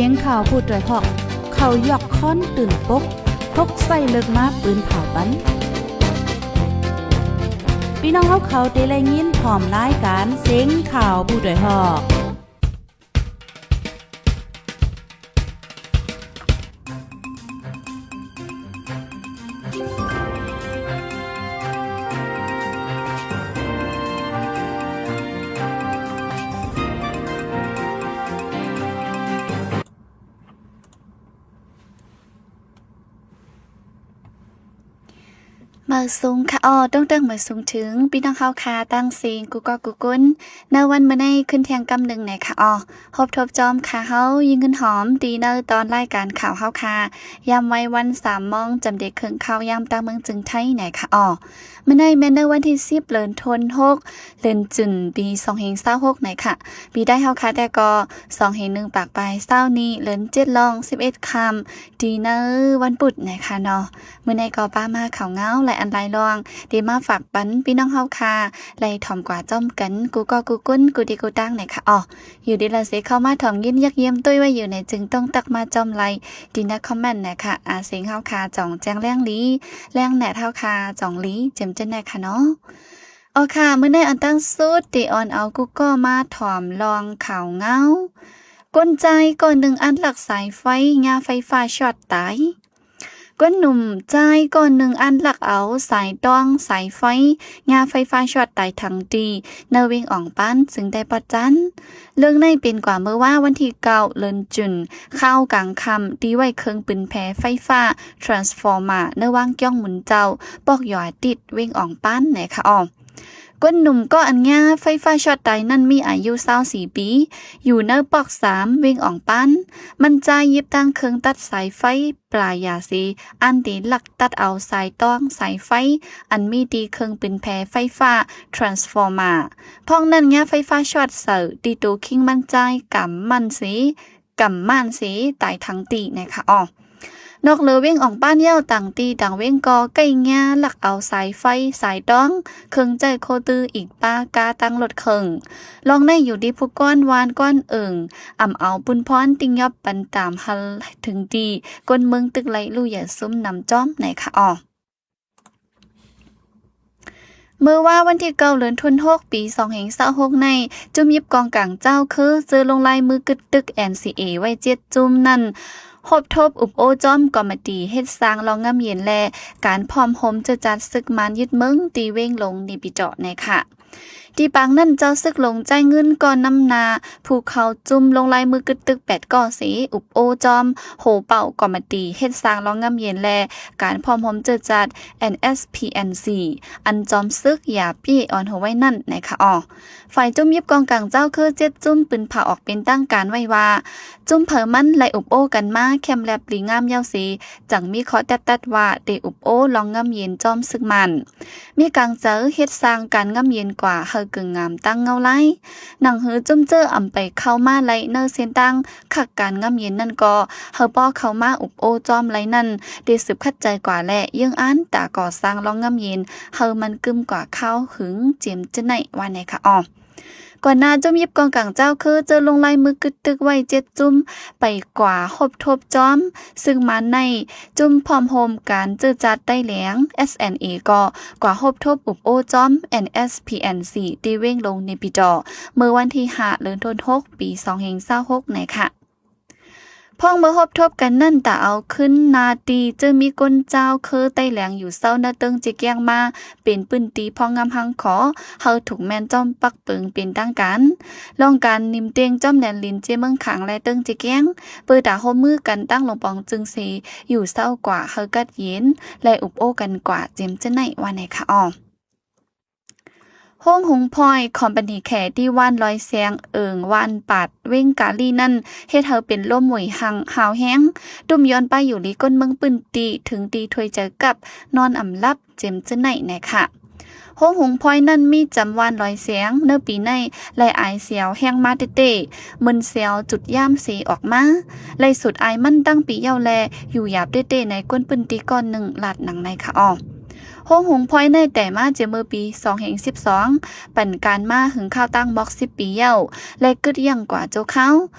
ສຽງຂ່າວຜູ້ດອຍຮອກ ເຂົາຢອກຄ້ອນຕື່ນປົກ ປົກໃສ່ເລິກມາປືນເຜົາປັນ. ພີ່ນ້ອງເຮົາເຂົາໄດ້ໄດ້ຍິນພ້ອມລາຍການສຽງຂ່າວຜູ້ດອຍຮອກ. ມາສູງຄ່ະ ອໍ ຕົງເຕີງມາສູງເຖິງ ພີ່ນ້ອງເຮົາຄ່ະ ຕ່າງເສັງກູ່ກໍກູ່ກຸນ ໃນວັນມື້ໃນຄືນທຽງກຳໜຶ່ງແນ່ຄ່ະ ອໍ ພົບທົບຈອມຄ່ະ ເຮົາ ຍິງເງິນຫອມ ຕີໃນຕອນລາຍການຂ່າວເຮົາຄ່ະ ຍາມໄວວັນ ສາມໂມງ ຈຳເດກເຄິ່ງ ຂ່າວຍາມຕ່າງເມືອງຈຶ່ງໄທແນ່ຄ່ະ ອໍ ມື້ໃນແມ່ນໃນວັນທີສິບ ເດືອນທັນ ຫົກ ເດືອນຈຸນ ປີສອງພັນຊາວຫົກແນ່ຄ່ະ ປີໄທເຮົາຄ່ະ ແຕ່ກໍ ສອງພັນໜຶ່ງ ປາກປາຍຊາວນີ້ ເດືອນເຈັດ ລອງ ສິບເອັດຄ່ຳ ຕີໃນວັນພຸດແນ່ຄ່ະເນາະ ມື້ໃນກໍປາມາຂ່າວເງົາ ຫຼາຍອັນຫຼາຍລອງ ໄດ້ມາຝາກປັນ ພີ່ນ້ອງເຮົາຄ່ະ ໄດ້ຖອມກວ່າຈອມກັນ ກູ່ກໍກູ່ກຸນ ກູ່ທີ່ກູ່ຕ່າງແນ່ຄ່ະ ອໍ ຢູ່ດີລະເສ ເຂົ້າມາຖອມຍິນ ຢາກຢ້ຽມຕຸ້ຍໄວ້ຢູ່ໃນ ຈຶ່ງຕ້ອງຕັກມາຈອມໄລ ທີ່ໃນຄອມເມັນແນ່ຄ່ະ ອາ ເສັງເຮົາຄ່ະ ຈອງແຈ້ງແລງລີ ແລງແນດເຮົາຄ່ະ ຈອງລີ ເຈັມເຈີແນ່ຄ່ະເນາະ ອໍ ຄ່ະ ມື້ໃນອັນຕັ້ງສຸດ ທີ່ອອນເອົາກູ່ກໍມາຖອມລອງຂ່າວເງົາ ຄົນຊາຍຄົນໜຶ່ງອັດລັກສາຍໄຟ ຫຍ້າໄຟຟ້າຊັອດຕາຍ. ຄົນໜຸ່ມຊາຍຄົນໜຶ່ງອັດລັກເອົາສາຍຕອງສາຍໄຟ ຫຍ້າໄຟຟ້າຊັອດຕາຍທັງທີ່ ໃນເວັງອອງປານ ເຊິ່ງໄດ້ປະຈັນ. ເລື່ອງໃນເປັນກວ່າເມື່ອວານວັນທີເກົ້າ ເດືອນຈຸນ ຄາວກາງຄ່ຳ ທີ່ໄວ້ເຄິ່ງປືນແພໄຟຟ້າ transformer ໃນວັງກຽງໝຸນເຈົ້າ ປອກຢອດຕິດ ເວັງອອງປານແນ່ຄ່ະ ອໍ ຄົນໜຸ່ມກໍອັນຫຍ້າໄຟຟ້າຊັອດຕາຍນັ້ນມີອາຍຸຊາວສີ່ປີ ຢູ່ໃນປອກສາມ ເວັງອອງປານ ມັນຈະຫຍິບທັງເຄື່ອງຕັດສາຍໄຟ ປາຢາເສ ອັນທີ່ລັກຕັດເອົາສາຍຕອງສາຍໄຟ ອັນມີທີ່ເຄິ່ງປືນແພໄຟຟ້າ transformer ພ້ອມນັ້ນຫຍ້າໄຟຟ້າຊັອດໃສ່ທີ່ໂຕຄິງມັນຈາຍກຳໝັ້ນເສ ກຳໝັ້ນເສ ຕາຍທັງທີ່ແນ່ຄ່ະ ອໍ ນອກເຫຼືອເວັງອອງປານແລ້ວ ຕ່າງທີ່ຕ່າງເວັງກໍໄກ່ຫຍ້າລັກເອົາສາຍໄຟ ສາຍຕອງ ເຄື່ອງໃຊ້ໂຄຕື້ອີກປາກາຕັ້ງລົດເຄື່ອງ. ລອງໃນຢູ່ທີ່ຜູ້ກວນວານກວນເອີງ ອຳເອົາປຸນພອນຕິງຍອບປັນຕາມຮັນເຖິງທີ່ ຄົນເມືອງຕຶກໄລລູຢາຊຸມນຳຈອມແນ່ຄ່ະ ອໍ ເມື່ອວານວັນທີເກົ້າ ເດືອນທັນ ຫົກ ປີສອງພັນຊາວຫົກໃນ ຈຸ້ມຫຍິບກອງກາງເຈົ້າຄື ເຈີລົງລາຍມືກຶດຕຶກ NCA ໄວ້ເຈັດຈຸ້ມນັ້ນ ຮົບທົບອຸບໂອ້ຈອມກອມມະຕີເຮັດສ້າງລອງງາມເຢັນ ແລະ ການພ້ອມໂຮມເຈີຈັດເສິກມານຍຶດເມືອງ ທີ່ເວັງຫຼວງເນປິໂຕແນ່ຄ່ະ. ທີ່ປາງນັ້ນ ເຈົ້າເສິກຫຼວງຈ່າຍເງິນກ່ອນນຳໜ້າຜູ້ເຂົ້າຈຸ້ມລົງລາຍມືກຶດຕຶກແປດກໍເສ ອຸບໂອ້ຈອມໂຮເປົ່າກອມມະຕີເຮັດສ້າງລອງງາມເຢັນ ແລະ ການພ້ອມໂຮມເຈີຈັດ NSPNC ອັນຈອມເສິກຢາເປ້ອອນໂຮໄວ້ນັ້ນແນ່ຄ່ະ ອໍ ຝ່າຍຈຸ້ມຫຍິບກອງກາງເຈົ້າຄືເຈັດຈຸ້ມ ປຶ້ນພາອອກເປັນທາງການໄວ້ວ່າ ຈຸ້ມໃຜມັນໄດ້ອຸບໂອ້ກັນມາແຄມແລັບດີງາມຍາວເສ ຈັ່ງມີຂໍ້ແຕດຕັດວ່າໄດ້ອຸບໂອ້ລອງງາມເຢັນຈອມເສິກມານ ມີກາງເຈີເຮັດສ້າງການງາມເຢັນກວ່າໃຫ້ເກີງງາມຕັ້ງເງົາລາຍ ໜັງເຮີຈຸ້ມເຈີອຳໄປເຂົ້າມາໄລເນີເສັ້ນທາງ ຄັກການງາມເຢັນນັ້ນກໍ ເຮົາບໍ່ເຂົ້າມາອຸບໂອ້ຈອມໄລນັ້ນ ໄດ້ສືບຂັດໃຈກວ່າ ແລະ ເຢື້ອງອ່ານຕາກໍ່ສ້າງລອງງາມເຢັນ ເຮົາມັນກຶມກວ່າຄາວຫຶງ ເຈັມຈະໄນ ວ່າແນ່ຄ່ະ ອໍ ກ່ອນໜ້າຈຸ້ມຫຍິບກອງກາງເຈົ້າຄື ເຈີລົງລາຍມືກຶດຕຶກໄວ້ເຈັດຈຸ້ມ ໄປກວ່າຮົບທົບຈອມ ຊຶ່ງມາໃນຈຸ້ມພ້ອມໂຮມການເຈີຈັດໄຕ້ແຫຼງ SNA ກໍກວ່າຮົບທົບອຸບໂອ້ຈອມ NSPNC ທີ່ເວັງຫຼວງເນປິໂຕ ເມື່ອວັນທີຫ້າ ເດືອນທັນ ຫົກ ປີສອງພັນຊາວຫົກແນ່ຄ່ະ. ພ້ອມເມື່ອຮົບທົບກັນນັ້ນ ຕາເອົາຂຶ້ນໜ້າທີ່ ເຈີມີກົ້ນເຈົ້າເຄີໄຕ້ແຫຼງຢູ່ເຊົາໜ້າເຕີງເຈແກ້ງມາ ເປັນພື້ນທີ່ພອງງາມຮັງຂໍ ເຮົາຖືກແມ່ນຈອມປັກເປິງເປັນທາງການ ລອງການນິມເຕັງຈອມແດນລິນເຈເມືອງຄາງ ແລະ ເຕີງເຈແກ້ງ ເປີດຕາຮ່ວມມືກັນຕັ້ງລົງປອງຈຶ່ງເສ ຢູ່ເຊົາກວ່າເຮົາກັດເຢັນ ແລະ ອຸບໂອ້ກັນກວ່າ ເຈັມຈະໄນ ວ່າແນ່ຄ່ະ ອໍ. ໂຮງຫຸງພອຍ ຄອມພານີແຂ ທີ່ບ້ານລອຍແຊງ ເອີງ ບ້ານປາດ ເວັງກາລີນັ້ນ ເຮັດໃຫ້ເປັນລົມຫວຍຫັງ ຫາວແຮງ ຕຸ້ມຍ້ອນປາຢູ່ລີ ຄົນເມືອງພື້ນທີ່ ເຖິງທີ່ຖ້ວຍໃຈກັບ ນອນອຳຫຼັບ ເຈັມຈະໄນ ແນ່ຄ່ະ. ໂຮງຫຸງພອຍນັ້ນມີຈຳບ້ານລອຍແຊງ ໃນປີໃນ ໄດ້ອາຍສຽວແຮງມາເຕ້ໆ ເໝິນສຽວຈຸດຍາມເສອອກມາ ໄດ້ສູດອາຍມັນຕັ້ງປີແລ້ວ ແລະ ຢູ່ຢາບເຕ້ໆ ໃນຄົນພື້ນທີ່ກ່ອນໜຶ່ງ ລາດໜັງໃນຄ່ະ ອໍ. ໂຮງຫຸງພອຍໃນແຕ່ມາຈາກເມື່ອປີສອງພັນສິບສອງ ປັນການມາເຖິງຄາວຕັ້ງໝອກສິບປີແລ້ວ ແລະ ກຶດຢັ້ງກວ່າຊົ່ວຄາວ.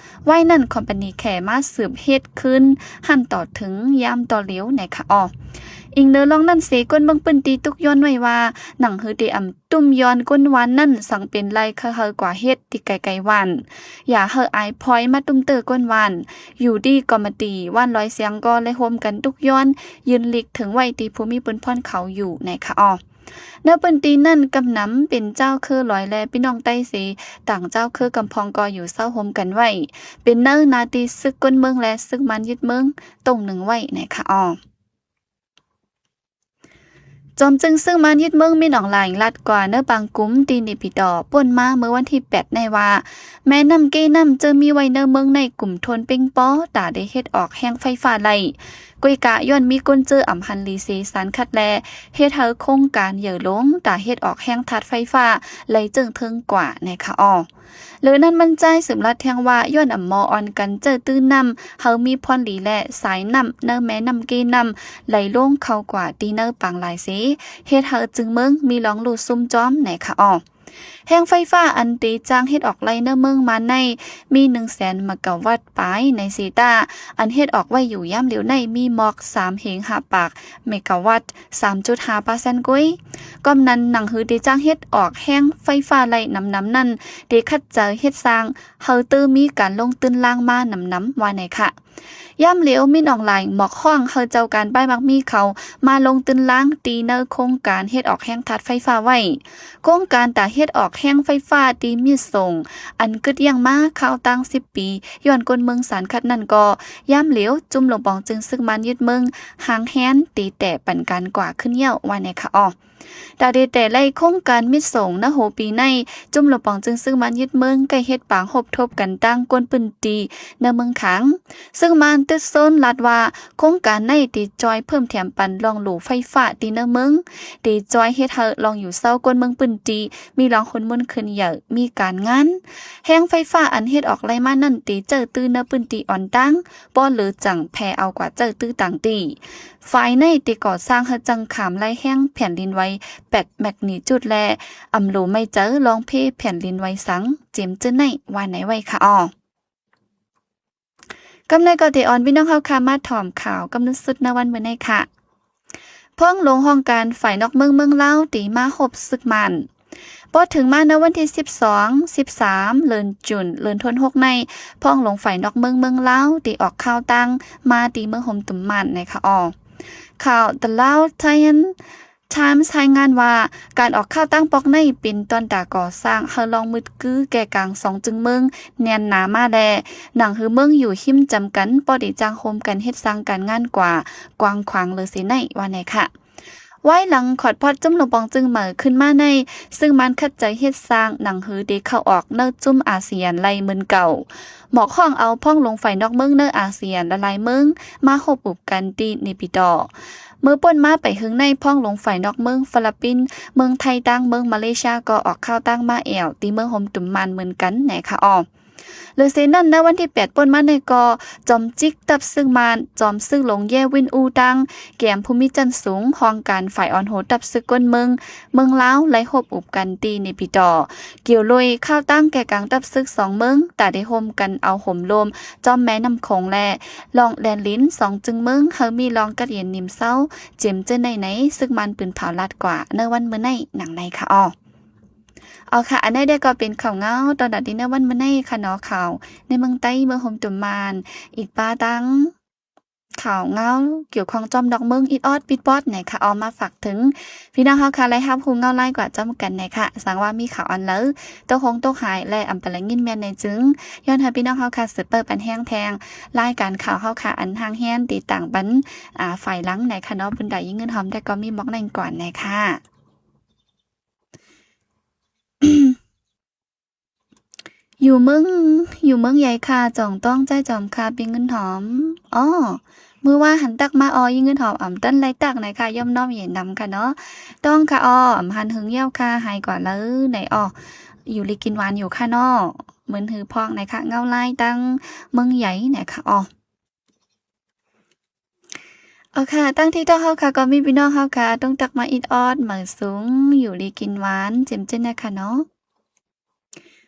ໄວ້ນັ້ນຄອມພານີແຄ່ມາສືບເຮັດຄືນຫັ້ນຕໍ່ເຖິງຍາມຕໍ່ຫຼຽວໃນຄະອອ. ອີງເໜືອລອງນັ້ນເສ ຄົນເມືອງພື້ນທີ່ຕຸກຍ້ອນໄວ້ວ່າ ໜັງຮືເຕອຳ ຕຸ້ມຍ້ອນກົ້ນວານນັ້ນສັງເປັນໄລ່ເຂົາເຮົາກວ່າເຮັດທີ່ໄກໆວານ ຢ່າເຮົາອາຍພອຍມາຕຸ້ມເຕີກ້ນວານ. ຢູ່ດີກອມມະຕີວານລອຍສຽງກໍໄດ້ຮ່ວມກັນຕຸກຍ້ອນ ຍື່ນລີກເຖິງໄວ້ທີ່ຜູ້ມີບຸນພອນເຂົາຢູ່ໃນຄະອອ. ໃນພື້ນທີ່ນັ້ນກຳນຳເປັນເຈົ້າເຄີລອຍ ແລະ ພີ່ນ້ອງໄຕ້ເສ ຕ່າງເຈົ້າເຄີກຳພອງກໍຢູ່ເຊົ່າໂຮມກັນໄວ້ ເປັນໃນໜ້າທີ່ສຶກກົ້ນເມືອງ ແລະ ສຶກມານຍຶດເມືອງຕົງໜຶ່ງໄວ້ໃນຄະອອ. ຈອມຈຶ່ງຊຶກມານຍຶດເມືອງ ມິນອອງລາຍ ລັດກວ່າເນີບາງກຸ່ມທີ່ເນປີຕໍ ປ່ນມາເມື່ອວັນທີແປດໃນວ່າ ແມ່ນ້ຳເກນ້ຳເຈີມີໄວ້ເນີເມືອງໃນກຸ່ມໂທນເປັງປໍ ຕາໄດ້ເຮັດອອກແຮງໄຟຟ້າໄລ່ ກວຍກະຍ້ອນມີກົ້ນເຈີອຳຫັນຫຼີເສສານຄັດ ແລະ ເຮັດໃຫ້ໂຄງການເຫຍີ້ລົງ ຕາເຮັດອອກແຮງທາດໄຟຟ້າໄລ່ເຈິງເທິງກວ່າໃນຄະອອ. ເລີນັ້ນມັນຈ່າຍສືບລັດແທງວ່າ ຍ້ອນອຳມໍອ່ອນກັນເຈີຕື້ນ້ຳ ເຮົາມີພອນດີ ແລະ ສາຍນ້ຳໃນແມ່ນ້ຳເກນ້ຳໄຫຼລົງເຂົ້າກວ່າທີ່ເນີປາງຫຼາຍເສ ເຮັດໃຫ້ຈຶ່ງເມືອງມີລອງຫຼູດຊຸ່ມຈອມໃນຄະອອ. ແຮງໄຟຟ້າອັນເຕຈ້າງເຮັດອອກໄລ່ໃນເມືອງມາໃນມີໜຶ່ງແສນເມກາວັດປາຍໃນເຊຕາ ອັນເຮັດອອກໄວ້ຢູ່ຍາມດຽວໃນມີໝອກສາມເຮງຫ້າປາກເມກາວັດ ສາມຈຸດຫ້າເປີເຊັນກວຍ. ກອມນັ້ນໜັງຮືເຕຈ້າງເຮັດອອກແຮງໄຟຟ້າໄລ່ນຳໆນັ້ນ ເຕຂັດໃຈເຮັດສ້າງ ເຮົາເຕີມີການລົງທຶນລາງມານຳໆວ່າໃນຄະ. ຍາມຫຼຽວມິນອອງລາຍໝອກຮ້ອງເຮົາເຈົ້າການປ້າຍໝາກມີເຂົາມາລົງທຶນລາງຕີໃນໂຄງການເຮັດອອກແຮງທາດໄຟຟ້າໄວ້. ໂຄງການຕາເຮັດອອກແຮງໄຟຟ້າທີ່ມີສົງ ອັນກຶດຢັ້ງມາຄາວຕັ້ງສິບປີ ຍ້ອນກົ້ນເມືອງສານຄັດນັ້ນກໍ ຍາມຫຼຽວຈຸ້ມຫຼວງປອງຈຶ່ງຊຶກມານຍຶດເມືອງ ຫາງແຮນຕີແຕ່ປັນການກວ່າຂຶ້ນເຍົາວ່າໃນຄະອອ. ຕາເດແຕ່ໄລ່ໂຄງການມິດສົງນະໂຫປີໃນ ຈຸ້ມຫຼວງປອງຈຶ່ງຊຶກມານຍຶດເມືອງ ໃກ້ເຮັດປາງຮົບທົບກັນຕັ້ງກົ້ນພື້ນທີ່ໃນເມືອງຂາງ ຊຶ່ງມານຕຶດໂຊນລັດວ່າ ໂຄງການໃນຕີຈ່ອຍເພີ່ມແຖມປັນລອງຫຼູໄຟຟ້າທີ່ໃນເມືອງ ຕີຈ່ອຍເຮັດໃຫ້ລອງຢູ່ເຊົາກົ້ນເມືອງພື້ນທີ່ ມີລອງຮຸນມຸນຂຶ້ນໃຫຍ່ ມີການງານ. ແຮງໄຟຟ້າອັນເຮັດອອກໄລ່ມານັ້ນ ຕີເຈີຕື້ໃນພື້ນທີ່ອ່ອນຕ່າງ ບໍ່ເຫຼືອຈັ່ງແຜ່ເອົາກວ່າເຈີຕື້ຕ່າງທີ່. ຝ່າຍໃນຕີກໍ່ສ້າງເຮັດຈັ່ງຂາມໄລ່ແຮງແຜ່ນດິນໄຫວແປດແມັກນີຈູດ ແລະ ອຳໂລໄມ້ເຈີລອງເພແຜ່ນດິນໄຫວສັງ ເຈັມຈື່ໃນວ່າໃນໄວ້ຄະອອ. ກຳໃນກໍເຕອອນພີ່ນ້ອງເຮົາຄະມາຖອມຂ່າວກຳນົດສຸດໃນວັນມື້ໃນຄະ. ພອງຫຼວງຫ້ອງການຝ່າຍນອກເມືອງເມືອງລາວ ຕີມາຮົບຊຶກມານ. ພໍເຖິງມາໃນວັນທີສິບສອງ ສິບສາມ ເດືອນຈູນ ເດືອນທວນຫົກໃນ ພອງຫຼວງຝ່າຍນອກເມືອງເມືອງລາວ ຕີອອກຂ່າວຕ່າງມາ ຕີເມືອງໂຮມຕຸມມານໃນຄະອອ. ຂ່າວ The Lao Tian Times ລາຍງານວ່າ ການອອກຂ່າວຕ່າງປອກໃນ ເປັນຕອນຕາກໍ່ສ້າງໃຫ້ລອງມືດກືແກ່ກາງສອງຈຶງເມືອງແໜ້ນໜາມາ ແລະ ໜັງຮືເມືອງຢູ່ຮິມຈຳກັນ ພໍໄດ້ຈ້າງໂຮມກັນເຮັດສ້າງການງານກວ່າກວ້າງຂວາງເລີເສໃນວ່າໃນຄະ. ວາຍຫຼັງຂອດພອດຈຸ້ມຫຼວງປອງຈຶ່ງໃໝ່ຂຶ້ນມາໃນ ຊຶ່ງມັນຂັດໃຈເຮັດສ້າງໜັງຮືເດເຂົ້າອອກໃນຈຸ້ມອາຊຽນໄລ່ເໝືອນເກົ່າ. ໝອກຮ້ອງເອົາພອງຫຼວງຝ່າຍນອກເມືອງໃນອາຊຽນຫຼາຍໆເມືອງມາຮົບອຸບກັນທີ່ເນປີດໍ. ເມື່ອປົ້ນມາໄປເຖິງໃນພອງຫຼວງຝ່າຍນອກເມືອງຟີລິບປິນ, ເມືອງໄທຕ່າງ, ເມືອງມາເລເຊຍກໍອອກຂ່າວຕ່າງມາແອວທີ່ເມືອງໂຮມຕຸມມານເໝືອນກັນໃນຄະອອ. ເລີເສນັ້ນ ໃນວັນທີແປດປົ້ນມາໃນກໍ ຈອມຈິກຕັບຊຶກມານ ຈອມຊຶກຫຼວງແຢວິນອູຕາງ ແກມຜູ້ມີຊັ້ນສູງ ຫ້ອງການຝ່າຍອອນໂຮຕັບຊຶກກົ້ນເມືອງ ເມືອງລາວ ໄລ່ຮົບອຸບກັນທີ່ເນປີຕໍ. ກ່ຽວໂດຍຂ່າວຕ່າງແກ່ກາງຕັບຊຶກສອງເມືອງ ຕາໄດ້ຮ່ວມກັນເອົາໂຫມໂລມ ຈອມແມ່ນ້ຳຂອງ ແລະ ລອງແດນລິນສອງຈຶງເມືອງ ເຮົາມີລອງກັດເຢັນນິມເຊົາ ເຈັມເຈີໃນໃນຊຶກມານປືນເຜົາລາດກວ່າ ໃນວັນມື້ໃນ ໜັງໃນຄະອອ. ເອົາຄະ ອັນໃດກໍເປັນຂ່າວເງົາຕອນດັດດີໃນວັນມື້ໃນຄະເນາະ ຂ່າວໃນເມືອງໃຕ້ ເມືອງໂຮມຕຸມມານ ອີກປາຕັງ ຂ່າວເງົາກ່ຽວຂ້ອງຈອມນອກເມືອງ ອິດອອດປິດປອດໃນຄະອອ ມາຝາກເຖິງພີ່ນ້ອງເຮົາຄະ ໄດ້ຮັບຮູ້ເງົາລາຍກວ່າຈອມກັນໃນຄະ. ສັງວ່າມີຂ່າວອັນໃດຕົກຫົງຕົກຫາຍ ແລະ ອຳປະລະຍິນແມ່ນໃນຈຶ່ງ ຍ້ອນໃຫ້ພີ່ນ້ອງເຮົາຄະ ສືບເປີດປັນແຮງແທງລາຍການຂ່າວເຮົາຄະ ອັນຮ່າງແຮງຕິດຕັ້ງບັນ ອາ ຝ່າຍຫຼັງໃນຄະເນາະ ບຸນດາ ຍິງເງິນຫອມ ແຕ່ກໍມີໝອກແນງກ່ອນໃນຄະ. ຢູ່ເມືອງ ຢູ່ເມືອງໃຫຍ່ຄ່າ ຈອງຕ້ອງຈ່າຍຈອມຄ່າປີເງິນຫອມ. ອໍ ມື້ວາຫັນຕັກມາ ອໍ ອີເງິນຫອມອຳຕັນໄລຕັກໃນຄະ ຍ່ອມນ້ອມເຢັນນຳຄະເນາະ. ຕ້ອງຄະ ອໍ ອຳຫັນຫຶງແລ້ວຄະ ຫາຍກວ່າເລີໃນ ອໍ ຢູ່ລີກິນຫວານຢູ່ຄະເນາະ ເມີນຫືພອກໃນຄະ ເງົາລາຍຕັ້ງເມືອງໃຫຍ່ໃນຄະ ອໍ. ເອົາຄ່ະ ຕັ້ງທີ່ເຮົາຄ່ະ ກໍມີພີ່ນ້ອງເຮົາຄ່ະ ຕົງຕັກມາອິດອອດ ເໝີຊຸງ ຢູ່ດີກິນຫວານ ເຈັມເຈີນນະຄ່ະເນາະ.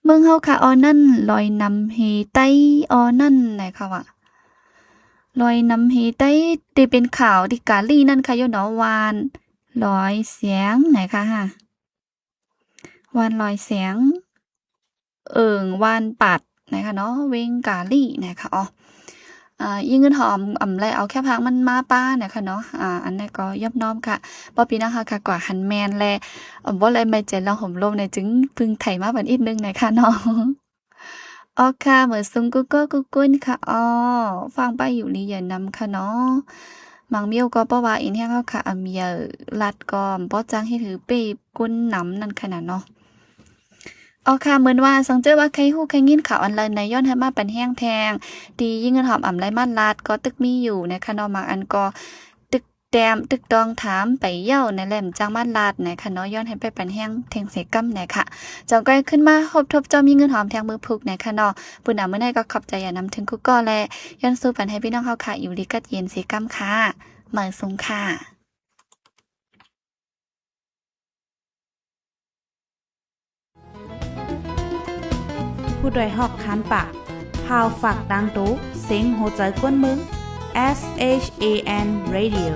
ເມືອງເຮົາຄ່ະ ອໍນັ້ນ ລອຍນຳເຮໄຕ້ ອໍນັ້ນ ນະຄ່ະວ່າ ລອຍນຳເຮໄຕ້ ທີ່ເປັນຂ່າວທີ່ກາລີນັ້ນຄ່ະຢູ່ເນາະ ຫວ່ານລອຍສຽງ ນະຄ່ະ ຫວ່ານລອຍສຽງ ເອີ່ງຫວ່ານປາດ ນະຄ່ະເນາະ ເວັງກາລີ ນະຄ່ະ. ອໍ ອາ ອີ່ເງິນຫອມ ອຳ ແລະ ເອົາແຄບຫາງມັນມາປາ ນະຄ່ະເນາະ. ອາ ອັນນັ້ນກໍຍອມນ້ອມຄ່ະ ເພາະພີ່ນ້ອງເຮົາຄ່ະ ກວ່າຫັ້ນແມ່ນ ແລະ ບໍ່ໄດ້ໄວ້ໃຈລອງຫົມລົມ ນະ ຈຶ່ງເພິ່ງໄຖມາບັນອີກໜຶ່ງ ນະຄ່ະເນາະ. ອໍ ຄ່ະ ເໝີຊຸງ ກຸກກໍກຸກກຸນຄ່ະ. ອໍ ຟັງປ້າຢູ່ລີເຢີນນຳຄ່ະເນາະ. ມັງມິວກໍເພາະວ່າອິນແຮງເຮົາຄ່ະ ອຳເຢີລາດກໍບໍ່ຈ້າງເຮັດໃຫ້ເປ້ກຸນນຳນັ້ນຂະໜາດເນາະ. ອໍ ຄ່ະ ເໝືອນວ່າ ສັງເຈີວ່າ ໃຄຮູ້ໃຄຍິນຂ່າວອອນລາຍໃນ ຍ້ອນໃຫ້ມາປັນແຮງແທງ ທີ່ຍິ່ງເງິນຫອມອຳໄລມາດລາດ ກໍຕຶກມີຢູ່ ນະຄະເນາະ. ບາງອັນກໍຕຶກແຕ້ມ ຕຶກຕ້ອງຖາມໄປເຍົາ ນະແຫຼມຈັ່ງມາດລາດ ນະຄະເນາະ ຍ້ອນໃຫ້ໄປປັນແຮງແທງເສກຳ ນະຄະ. ຈອງກ້ອຍຂຶ້ນມາພົບທົບຈອມຍິ່ງເງິນຫອມແທງມື້ພຸກ ນະຄະເນາະ. ປຸ້ນນະ ມື້ໃນກໍຂອບໃຈຢ່ານຳເຖິງຄູກໍ ແລະ ຍ້ອນສູ້ປັນໃຫ້ພີ່ນ້ອງເຮົາຄ່ະ ຢູ່ດີກັດເຢັນເສກຳຄ່ະ. ໝາຍສູງຄ່ະ. ຜູ້ດອຍຮອກຄານປາກ ຂ່າວຝາກຕ່າງໂຕ ເສັງຫົວໃຈຄົນເມືອງ SHAN Radio.